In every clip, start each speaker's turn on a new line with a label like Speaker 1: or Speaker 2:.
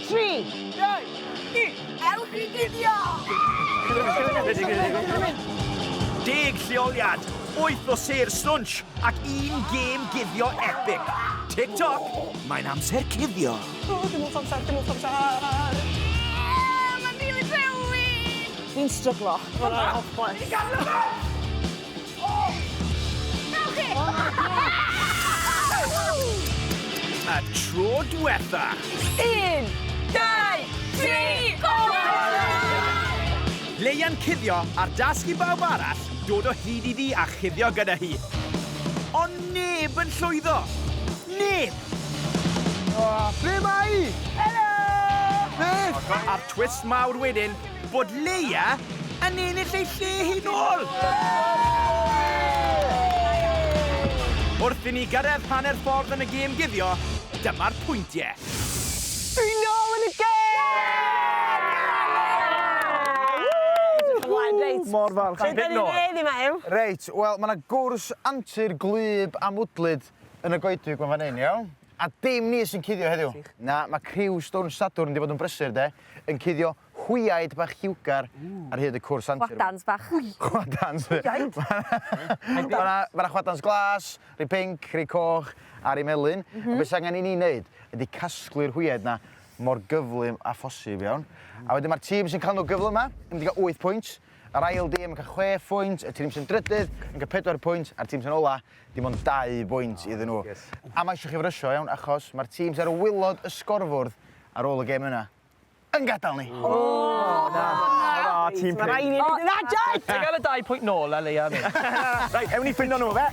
Speaker 1: 3, 2, 1, ewch i guddio!
Speaker 2: Deg lleoliad, wyth o sêr stwnsh ac un gêm guddio epic. Tick tock, mae'n amser cuddio.
Speaker 1: O, dim lot o amser, dim lot o amser.
Speaker 3: Mae'n rili rhewi!
Speaker 1: Fi'n stryglo. Mae'n hopeless.
Speaker 2: Fi'n gadw fe!
Speaker 3: Dewch chi!
Speaker 2: Y tro dwetha.
Speaker 1: 1, 2, 3, go!
Speaker 2: Leia'n cuddio a'r dasg i bawb arall dod o hyd iddi a chuddio gyda hi. Ond neb yn llwyddo. Neb!
Speaker 4: O, ble mae hi?
Speaker 1: Helo!
Speaker 4: Beth?
Speaker 2: A'r twist mawr wedyn bod Leia yn ennill ei lle hi nôl! Wrth i ni gyrraedd hanner ffordd yn y gêm guddio, dyma'r pwyntiau.
Speaker 1: Dwi nôl yn y gêm! Ymlaen, reit.
Speaker 4: Mor falch.
Speaker 1: Be 'dan ni'n neud yma, Huw?
Speaker 4: Reit, wel, ma' 'na gwrs antur gwlyb a mwdlyd yn y goedwig 'ma fan 'yn, iawn? A dim ni sy'n cuddio heddiw. Na, ma' criw Stwnsh Sadwrn 'di bod yn brysur 'de, yn cuddio hwyaid bach lliwgar ar hyd y cwrs antur.
Speaker 3: Chwadans bach.
Speaker 4: Chwadans. Hwyaid? Ma' 'na ma' 'na chwadans glas, rhei pinc, rhei coch, a rhei melyn. A be' sy angen i ni neud ydi casglu'r hwyaid 'na mor gyflym â phosib, iawn? A wedyn ma'r tîm sy'n cael nhw gyflyma yn mynd i gael 8 pwynt, yr ail dîm yn cael 6 phwynt, y tîm sy'n drydydd yn cael 4 pwynt, a'r tîm sy'n ola, dim ond 2 bwynt iddyn nhw. A mae eisiau chi frysio, iawn, achos mae'r tîm sy'n ar waelod y sgorfwrdd ar ôl y gêm yna yn gadael ni.
Speaker 5: O, na. Na, tîm
Speaker 1: Mae rhaid i ni neud yn dda, Jed!
Speaker 5: Ti'n gael y 2 pwynt nôl, a Leia mynd.
Speaker 2: Reit, ewn ni ffindo nhw, fe?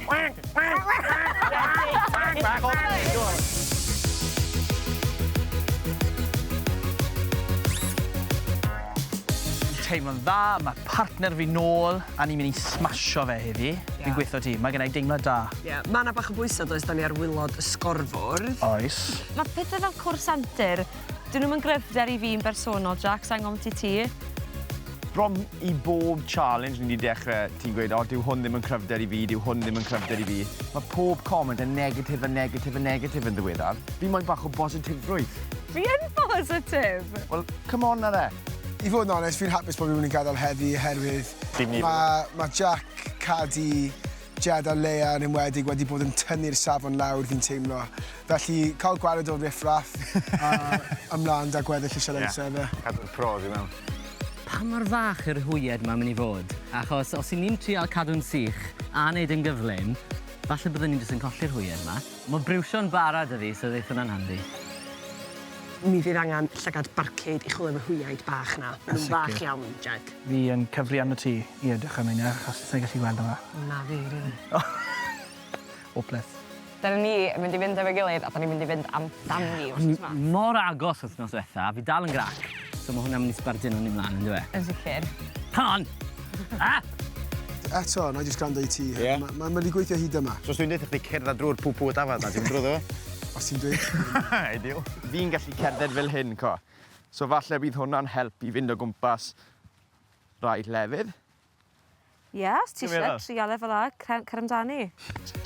Speaker 5: Teimlo'n dda, mae partner fi nôl, a ni'n mynd i smasho fe heddi. Fi'n gweithio ti, mae gen i deimlad da.
Speaker 6: Ie, mae 'na bach o bwysau does, 'da ni ar waelod y sgorfwrdd.
Speaker 5: Oes.
Speaker 3: Mae pethau fel cwrs antur, dyn nhw'm yn gryfder i fi'n bersonol, Jack, sa i'n gwybod ambiti ti.
Speaker 7: Bron i bob challenge ni 'di dechre, ti'n gweud, o, dyw hwn ddim yn cryfder i fi, dyw hwn ddim yn cryfder i fi. Mae pob comment yn negatif a negatif a negatif yn ddiweddar. Fi moyn bach o bositifrwydd.
Speaker 3: Fi yn bositif!
Speaker 7: Wel, come on nawr 'e.
Speaker 8: I fod yn onest, fi'n hapus bod fi'n mynd i gadael heddi oherwydd
Speaker 7: Dim ni.
Speaker 8: mae ma Jack, Cadi, Jed a Leia yn enwedig wedi bod yn tynnu'r safon lawr fi'n teimlo. Felly cael gwared o'r riff raff a ymlaen 'da gweddill y sialensau ife.
Speaker 4: Cadw'r pros i mewn.
Speaker 9: Pa mor fach yw'r hwyed 'ma'n mynd i fod? Achos os 'yn ni'n trial cadw'n sych a neud yn gyflym, falle byddwn ni jyst yn colli'r hwyed 'ma. Ma' briwsio'n bara 'da fi, so ddeith hwnna'n handi.
Speaker 6: Mi fydd angen llygad barcud i chwilio am y hwyaid bach 'na. Ma' nhw'n fach iawn, Jed.
Speaker 5: Fi yn cyfri arno ti i edrych am heina, achos sai'n gallu gweld yma.
Speaker 6: Na fi, rili.
Speaker 5: Hopeless.
Speaker 3: Dyn ni yn mynd i fynd efo'i gilydd a 'dan ni'n mynd i fynd amdani wythnos 'ma.
Speaker 9: O'n i mor agos wythnos dwetha, fi dal yn grac, so ma' hwnna'n mynd i sbarduno ni mlan on'd yw e?
Speaker 3: Yn sicr.
Speaker 9: Come on! Ah!
Speaker 8: Eto, na i jyst gwrando i ti.
Speaker 4: Ie.
Speaker 8: Ma' ma' ma' 'di gweithio hyd yma.
Speaker 4: So os dwi'n deutha chdi cerdded drwy'r pw pw y dafad 'na, ti'n mynd drwyddo fo?
Speaker 8: Os ti'n dweud.
Speaker 4: Ideal.
Speaker 7: Fi'n gallu cerdded fel hyn, co. So falle bydd hwnna'n help i fynd o gwmpas rai llefydd.
Speaker 3: Ie, os ti isie trial e fel 'a, cer amdani.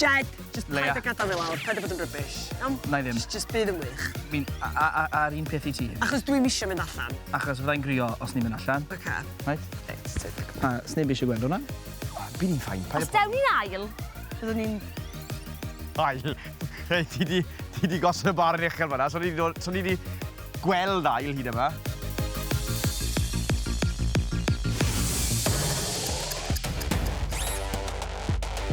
Speaker 6: Jed, jyst
Speaker 5: Leia.
Speaker 6: paid â gadael fi lawr, paid â bod yn rubbish. Iawn?
Speaker 5: Na i ddim.
Speaker 6: Jyst, jyst bydd yn wych.
Speaker 5: Fi'n... a- a- a- a'r un peth i ti.
Speaker 6: Achos dwi'm isio mynd allan.
Speaker 5: Achos fyddai'n grio os ni'n mynd allan.
Speaker 6: Ocê.
Speaker 5: Reit?
Speaker 6: Reit, tyd.
Speaker 5: A sneb eisiau gweld hwnna.
Speaker 7: Bydd ni'n fine.
Speaker 3: Os dewn ni'n ail, byddwn ni'n...
Speaker 7: Ail. Reit, ti 'di ti 'di gosod y bar yn uchel fan'na, so ni 'di dod so ni 'di gweld ail hyd yma.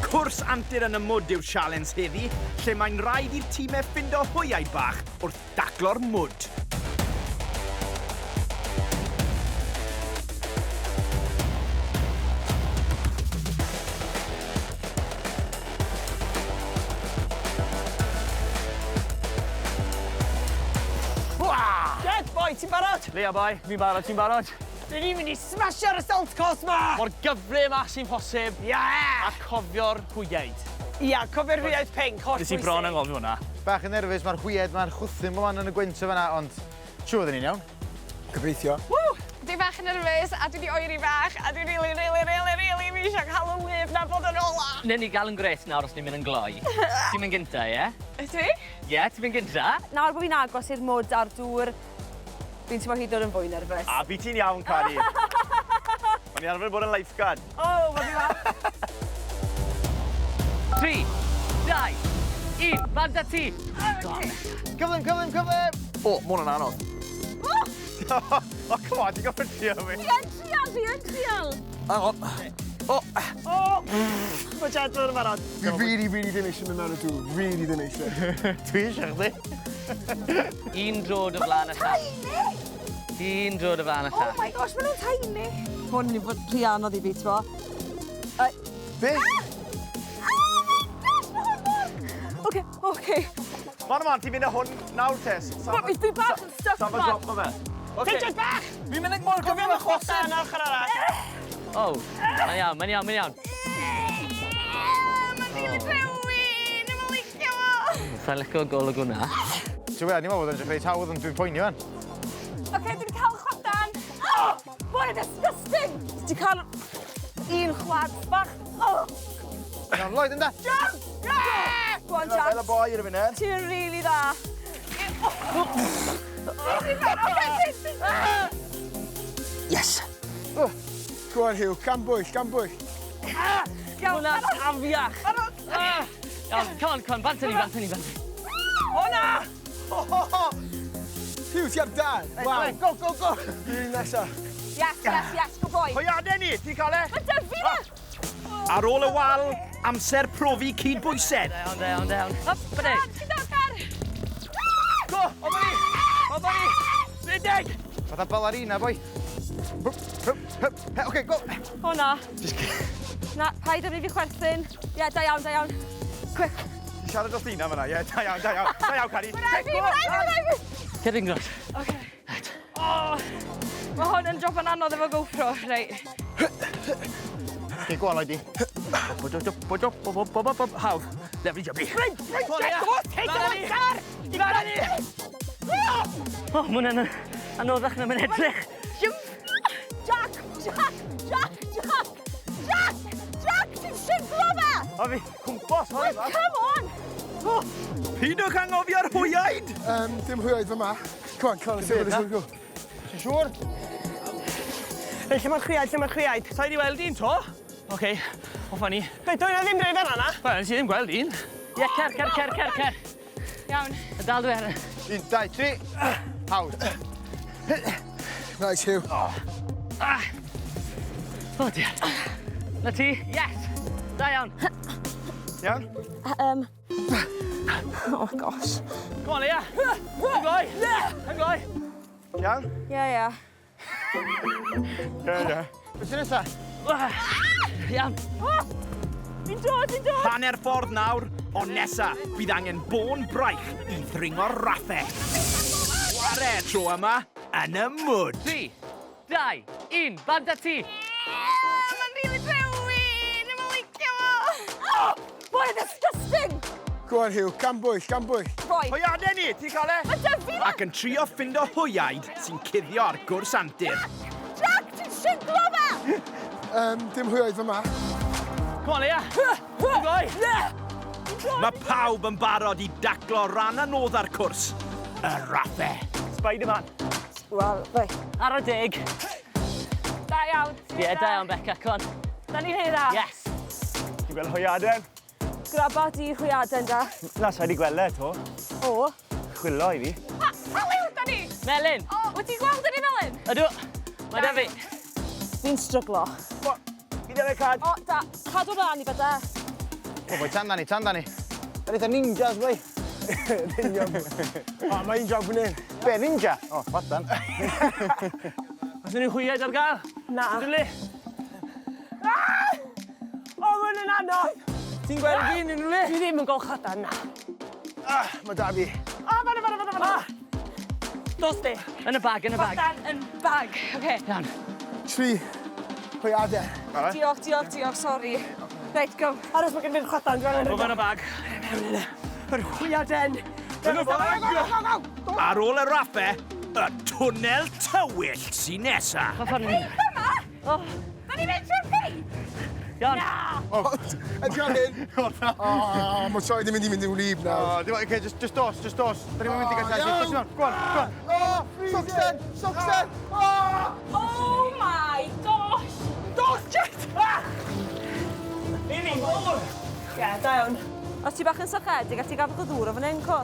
Speaker 2: Cwrs antur yn y mwd yw'r sialens heddi, lle mae'n rhaid i'r timau ffindo hwyaid bach wrth daclo'r mwd.
Speaker 6: Jed, boi, ti'n barod?
Speaker 5: Leia, boi, fi'n barod, ti'n barod?
Speaker 6: Dyn ni'n mynd i smasio'r assault course ma!
Speaker 5: Mor gyflym â sy'n posib.
Speaker 6: Yeah!
Speaker 5: A cofio'r hwyaid.
Speaker 6: Ia, cofio'r hwyaid pinc, holl
Speaker 5: Nes i bron anghofio hwnna.
Speaker 4: Bach yn nerfus, mae'r hwyaid 'ma'n chwythu bob man yn y gwynt yn fan'na, ond siŵr fydden ni'n iawn.
Speaker 8: Gobeithio.
Speaker 3: Ww! Dwi bach yn nerfus a dwi 'di oeri bach a dwi rili rili rili rili ddim isio cael y wlyb na bod yn ola.
Speaker 9: Newn ni gael yn grêt nawr os ni'n mynd yn gloi. Ti'n mynd gynta, ie?
Speaker 3: Ydw i?
Speaker 9: Ie, ti'n mynd gynta.
Speaker 3: Nawr bod fi'n agos i'r mwd a'r dŵr, Fi'n teimlo hyd yn oed yn fwy nerfus.
Speaker 7: A fi ti'n iawn, Cadi. O'n i arfer bod yn lifeguard.
Speaker 3: O, ma' fi fel...
Speaker 9: 3, 2, 1, bant â ti!
Speaker 4: Cyflym, cyflym, cyflym!
Speaker 5: O, ma' hwn yn anodd.
Speaker 7: O, come on, ti'n gorfod trio fi.
Speaker 3: Fi yn trial, fi yn trial!
Speaker 5: Hang on. O!
Speaker 1: O! Mae Jed yn barod.
Speaker 8: Fi really, really ddim eisiau mynd mewn y dŵr. Really ddim eisiau.
Speaker 4: Dwi eisiau chdi.
Speaker 9: Un droed o flaen y llall. Un droed o flaen y
Speaker 3: Oh
Speaker 9: llall.
Speaker 3: my gosh, maen nhw'n tiny.
Speaker 1: Hwn yn fod rhy anodd i fi, t'mo.
Speaker 8: Be?
Speaker 3: Ah, my gosh, mae hwn mor... Oce, oce.
Speaker 7: Man, man, ti'n mynd â hwn nawr, Tess.
Speaker 3: Fi dwi bach yn stuck
Speaker 7: Safa
Speaker 3: man.
Speaker 7: drop ma fe.
Speaker 5: Oce.
Speaker 1: Jed bach!
Speaker 5: Fi'n mynd mor gyflym â phosib.
Speaker 1: Yn ochr arall.
Speaker 9: O, mae'n iawn, mae'n iawn, mae'n iawn.
Speaker 3: Mae'n rili drewi, ddim yn licio fo.
Speaker 9: Sa'n licio golwg hwnna.
Speaker 4: Ti'n gwybod, ni'n meddwl bod o'n edrych reit hawdd, ond dwi'n poeni fan.
Speaker 3: Oce, dwi wedi cael chwadan. Oh, what a disgusting!
Speaker 1: Ti cael un chwad bach. Oh,
Speaker 4: Iawn, Lloyd, ynda?
Speaker 1: jump! Yeah! Go on,
Speaker 7: Fel y
Speaker 1: Jack.
Speaker 7: boi ar y funud.
Speaker 1: Ti'n rili dda.
Speaker 5: Yes!
Speaker 8: Go on, Huw. Gan bwyll, gan bwyll.
Speaker 9: Hwnna'n afiach. Ah. Iawn, come on, come on, bant â ni, bant â ni, bant â ni.
Speaker 1: O na!
Speaker 8: Huw, ti ar dan. Waw.
Speaker 4: Go, go, go!
Speaker 8: Fi'n nesa.
Speaker 3: Yes, yes, yes, good boy.
Speaker 7: Hwyaden ni, ti'n cael e?
Speaker 3: Mae dy fi na!
Speaker 2: Ar ôl y wal, amser profi cydbwysedd.
Speaker 9: Da iawn, da iawn, da iawn. Up, bydde.
Speaker 3: Ti'n dod, Car!
Speaker 5: Go! Ofa ni! Ofa ni! Rhedeg!
Speaker 4: Fatha ballerina, boi. Hup, hup, hup. He, Oce, go!
Speaker 1: O na. Na, paid am i fi chwerthin. Ie, da iawn, da iawn. Quick.
Speaker 7: Ti'n siarad dros dina fan'na, ie, da iawn, da iawn. Da iawn, Cadi.
Speaker 3: Mae'n rhaid fi, mae'n rhaid fi, mae'n rhaid fi!
Speaker 9: Cerdyn gros.
Speaker 3: Oh, mae hwn yn job yn anodd efo GoPro, reit.
Speaker 4: Oce, go on, Lloyd di.
Speaker 5: Hawdd. Lovely jubbly.
Speaker 1: Reit, reit, Jack, go, take
Speaker 5: Lan â ni.
Speaker 1: it on,
Speaker 5: Lan â ni!
Speaker 9: O, ma' hwnna'n anoddach na mae'n edrych.
Speaker 3: Jump! Jack, Jack, Jack, Jack! Jack! Jack, ti'n siglo fe!
Speaker 7: A fi, cwmpo, sorry, man.
Speaker 3: Come on!
Speaker 2: Pidwch anghofio'r hwyaid!
Speaker 8: Dim hwyaid fyma. Come on, come on, let's go, let's go, let's go.
Speaker 4: Ti'n siŵr?
Speaker 1: Reit, lle mae'r chwiaid, lle mae'r chwiaid?
Speaker 5: Sa i 'di weld un to? Oce, off â ni.
Speaker 1: Be, dwi na ddim rhaid fan'na, na?
Speaker 5: Wel, nes i ddim gweld un.
Speaker 9: Ie, cer, cer, cer, cer, cer.
Speaker 3: Iawn.
Speaker 9: Dal dwi ar.
Speaker 4: 1, 2, 3. Hawdd.
Speaker 8: Nice, Huw.
Speaker 9: O, dear. Na ti? Yes! Da iawn.
Speaker 7: Iawn?
Speaker 1: Oh, gosh.
Speaker 5: Come on, Leia. Yn gloi. Yn gloi.
Speaker 7: Iawn?
Speaker 1: Ie, ie.
Speaker 7: Ie, ie.
Speaker 4: Be sy'n nesa?
Speaker 9: Iawn.
Speaker 1: Fi'n dod, fi'n dod!
Speaker 2: Hanner ffordd nawr, ond nesa, bydd angen bôn braich i ddringo'r raffau. Chwarae tro yma yn y mwd.
Speaker 9: 3, 2, 1, bant â ti!
Speaker 3: Mae'n rili drewi, ddim yn licio fo.
Speaker 1: Oh, what a disgusting!
Speaker 8: Go on, Huw. Gan bwyll, gan bwyll.
Speaker 3: Boi.
Speaker 7: Hwyaden ni, ti'n cael e?
Speaker 3: Mae dy fi na!
Speaker 2: Ac yn trio ffindo hwyaid sy'n cuddio ar gwrs antur.
Speaker 3: Jack, ti'n siglo fe!
Speaker 8: Dim hwyaid fyma.
Speaker 5: Come on, Leia. Yn gloi.
Speaker 2: Mae pawb yn barod i daclo ran anodd ar cwrs. Y raffau.
Speaker 7: Spider-Man.
Speaker 1: Wel, reit.
Speaker 9: Ar y deg.
Speaker 3: Da iawn.
Speaker 9: Ie, da iawn, Beca, come on.
Speaker 1: Da ni'n neud dda.
Speaker 9: Yes.
Speaker 7: Ti'n gweld hwyaden?
Speaker 1: Graba di chwiaden da.
Speaker 7: Na, sa i 'di gweld e to.
Speaker 1: O.
Speaker 7: Chwilo i fi.
Speaker 3: Pa, pa liw da ni?
Speaker 9: Melyn.
Speaker 3: O, wyt ti'n gweld yn ei melyn?
Speaker 9: Ydw. Mae da fi.
Speaker 1: Fi'n stryglo.
Speaker 7: Fi da fe, Cad.
Speaker 1: O, da. Cadw mlaen i bydde.
Speaker 4: O, boi, tan da ni, tan da ni. Da ni eitha ninjas, boi.
Speaker 8: O, mae un job fan hyn.
Speaker 4: Be, ninja? O, chwadan.
Speaker 5: Oes unrhyw hwyaid ar gael?
Speaker 1: Na.
Speaker 5: Ydyn ni?
Speaker 1: O, mae hwn yn anodd.
Speaker 5: Ti'n gweld un unrhyw le?
Speaker 1: Dwi ddim yn gweld chwadan, na.
Speaker 8: Ah, mae da fi.
Speaker 1: O, fanna, fanna, fanna, fanna. Dos di.
Speaker 9: Yn y bag, yn y bag.
Speaker 3: Chwadan yn bag. Oce.
Speaker 9: Iawn.
Speaker 8: 3 hwyaden.
Speaker 3: Diolch, diolch, diolch, sori. Reit, go.
Speaker 1: Aros, mae gen fi'r chwadan. Dwi'n
Speaker 5: O fewn y bag.
Speaker 1: Yr hwyaden.
Speaker 7: Yn y bag!
Speaker 2: Ar ôl y raffau, y twnnel tywyll sy'n nesa.
Speaker 9: Pa ffordd ni?
Speaker 3: Dyma! Da ni'n mynd trwy'r peip!
Speaker 9: Iawn.
Speaker 8: O, edrych ar hyn. O, mae troed yn mynd i mynd i wlyb nawr.
Speaker 4: O, dim, okay, just dos, just dos. Da ni'n mynd i gael
Speaker 8: O,
Speaker 4: chance.
Speaker 8: iawn.
Speaker 4: Dos i mewn, go on, go on.
Speaker 8: O, Socsen! Socsen!
Speaker 3: Oh my gosh!
Speaker 5: Dos, Jed! Ah! Lili, ôl!
Speaker 6: Ie, da iawn.
Speaker 1: Os ti bach yn sychedig, all ti gael bach o ddŵr o fan hyn, co.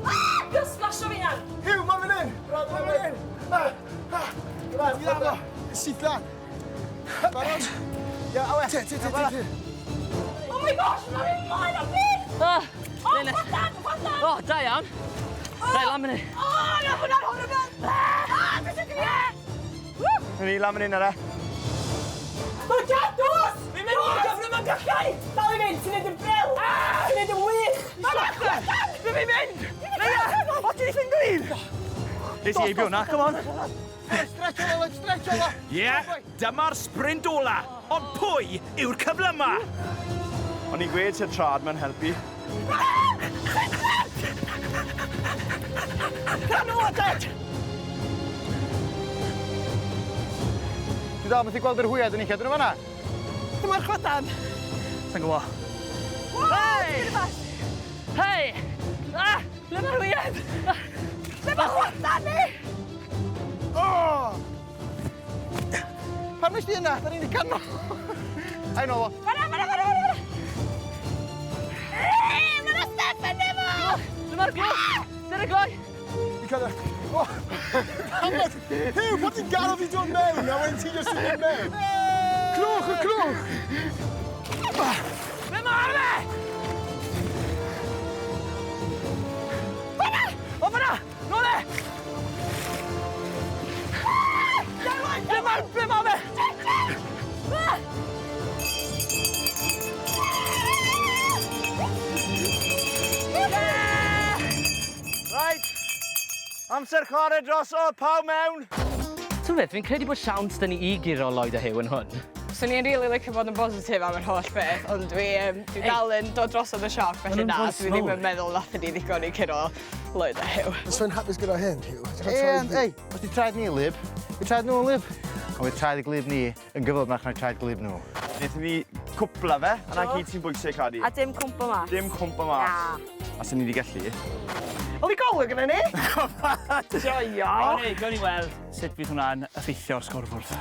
Speaker 3: Ah! Dwi'n splasio fi hunan!
Speaker 8: Huw, ma' fan hyn! Ma' fan hyn! Ah! Syth lan. Barod?
Speaker 4: Ie, awe.
Speaker 8: Te, te, te, te, te.
Speaker 3: Oh my gosh, mae'n mynd mlaen o byd!
Speaker 9: Ah,
Speaker 3: Oh,
Speaker 9: Lili.
Speaker 3: chwadan, chwadan!
Speaker 9: O, da iawn. Reit, lan fan hyn.
Speaker 3: Oh, na, hwnna'n horrible! Ah, beth ydw i? Woo!
Speaker 7: Ni lan fan hyn ara.
Speaker 6: Go Jed, dos! Fi'n mynd mor gyflym ag allai! Dal i fynd, ti'n neud yn bril! Ti'n neud yn wych!
Speaker 5: Fe fi'n mynd! Leia! O, ti 'di ffindo un? Nes i heibio hwnna, come on.
Speaker 8: Stretch ola, stretch ola.
Speaker 2: Ie, dyma'r sprint ola. Ond pwy yw'r cyflyma?
Speaker 7: O'n i'n gweud sy'r trad ma'n helpu.
Speaker 5: Canol o, Jed!
Speaker 4: Dwi dal methu gweld yr hwyad yn eich dyn nhw fan'na.
Speaker 6: Dyma'r chwadan.
Speaker 5: Sa'n gwybod.
Speaker 9: Hei! Hei! Ah! Ble mae'r hwyad?
Speaker 3: Lle mae chwadan ni?
Speaker 4: Oh! Pam nes di yna? Da ni'n canol. Ai nôl o.
Speaker 3: Fan'na, fan'na, fan'na, fan'na! Ee, Mae'na step yn efo!
Speaker 9: Dyma'r glwch! Dyna'r gloi!
Speaker 8: Fi'n cael e. O! Pam Huw, pam ti'n gadw fi dod mewn a wedyn ti jyst yn mynd mewn? Clwch, y clwch!
Speaker 5: Ble mae fe? Fan'na! O, fan'na! Nôl e! Ble mae, ble mae fe?
Speaker 7: Right. Amser chwarae drosodd, pawb mewn.
Speaker 9: Ti'n beth, fi'n credu bod siawns 'da ni i guro Lloyd a Huw yn hwn.
Speaker 10: Swn i'n rili licio bod yn bositif am yr holl beth, ond dwi, dwi dal yn dod drosodd y sioc, felly
Speaker 9: nhw'n
Speaker 10: na,
Speaker 9: voice
Speaker 10: dwi ddim
Speaker 9: mowr.
Speaker 10: yn meddwl nathon ni ddigon i curo Lloyd a Huw.
Speaker 8: Os fe'n hapus gyda hyn, Huw. Ti'n cael
Speaker 4: Ei,
Speaker 8: traed fi?
Speaker 4: ei, os di traed ni lyb, di traed nhw'n lyb. Ond fydd traed y glyb ni yn gyflymach na traed glyb nhw.
Speaker 7: Nethon ni cwpla fe, a na gyd sy'n bwysig, Cadi.
Speaker 1: A dim cwmpo mas.
Speaker 7: Dim cwmpo mas.
Speaker 1: Na.
Speaker 7: A sy'n ni wedi gallu.
Speaker 6: Oli golwg yna ni? Joio!
Speaker 5: Gawn ni, gawn ni weld sut fydd hwnna'n effeithio'r sgorfwrdd.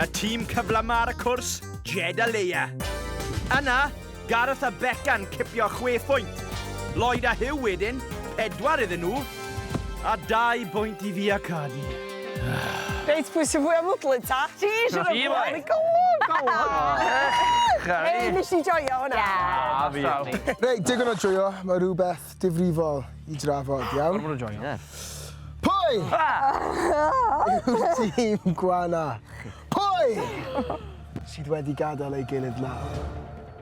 Speaker 2: Y tîm cyflyma ar y cwrs, Jed a Leia. Yna, Gareth a Beca'n cipio 6 phwynt. Lloyd a Huw wedyn, 4 iddyn nhw, a 2 bwynt i fi a Cadi.
Speaker 6: Reit, pwy sy'n fwy o mwdlyd ta? Ti eisiau
Speaker 5: Ti, boi.
Speaker 6: Oli golwg, golwg! Ei, nes i joio hwnna.
Speaker 7: A fi.
Speaker 8: Reit, digon o joio. Mae rhywbeth difrifol i drafod, iawn?
Speaker 5: Gormod o joio.
Speaker 8: Pwy yw'r tîm gwana? Pwy sydd wedi gadael ei gilydd lawr?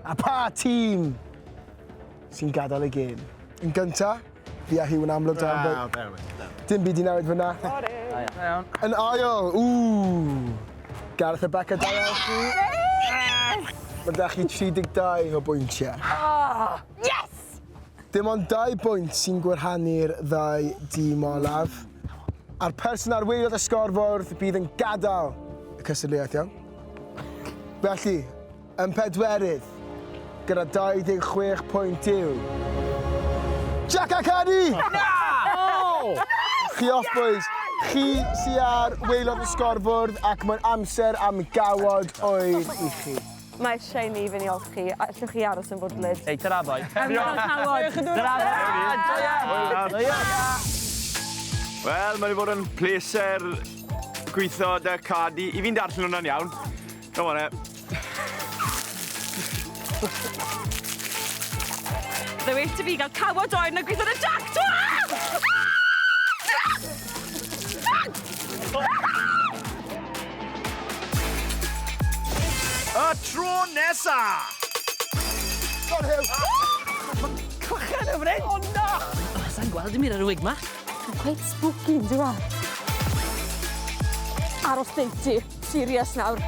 Speaker 8: A pa tîm sy'n gadael y gêm? Yn gynta, fi a Huw yn amlwg dan
Speaker 4: Ah,
Speaker 8: Dim byd i newid fyna.
Speaker 5: Iawn.
Speaker 8: Yn ail, ww, Gareth a Beca, da iawn chi. Mae da chi 32 o bwyntiau.
Speaker 3: Yes!
Speaker 8: Dim ond 2 bwynt sy'n gwahanu'r ddau dîm olaf. A'r person ar waelod y sgorfwrdd bydd yn gadael y cystadleuaeth, iawn? Felly, yn pedwerydd, gyda 26 pwynt yw... Jack a Cadi!
Speaker 5: Na!
Speaker 8: Chi off, boys. Chi sy ar waelod y sgorfwrdd ac mae'n amser am gawod oer i chi.
Speaker 1: Mae eisiau i ni fynd i olchi, a allwch chi aros yn fwdlyd.
Speaker 5: Ei, tara boi.
Speaker 1: Cawod.
Speaker 5: Tara boi.
Speaker 7: Wel, mae wedi bod yn pleser gweithio 'da Cadi. I fi'n darllen hwnna'n iawn. Come on, e.
Speaker 1: Bydde well 'da fi gael cawod oer na gweithio 'da Jack. Twa!
Speaker 2: Y tro nesa!
Speaker 8: Go on, Huw.
Speaker 5: Cwchen y fan O, na!
Speaker 9: Sa'n gweld dim byd ar y wig ma.
Speaker 1: Quite spooky, yn dyw e? Aros deiti. Serious nawr.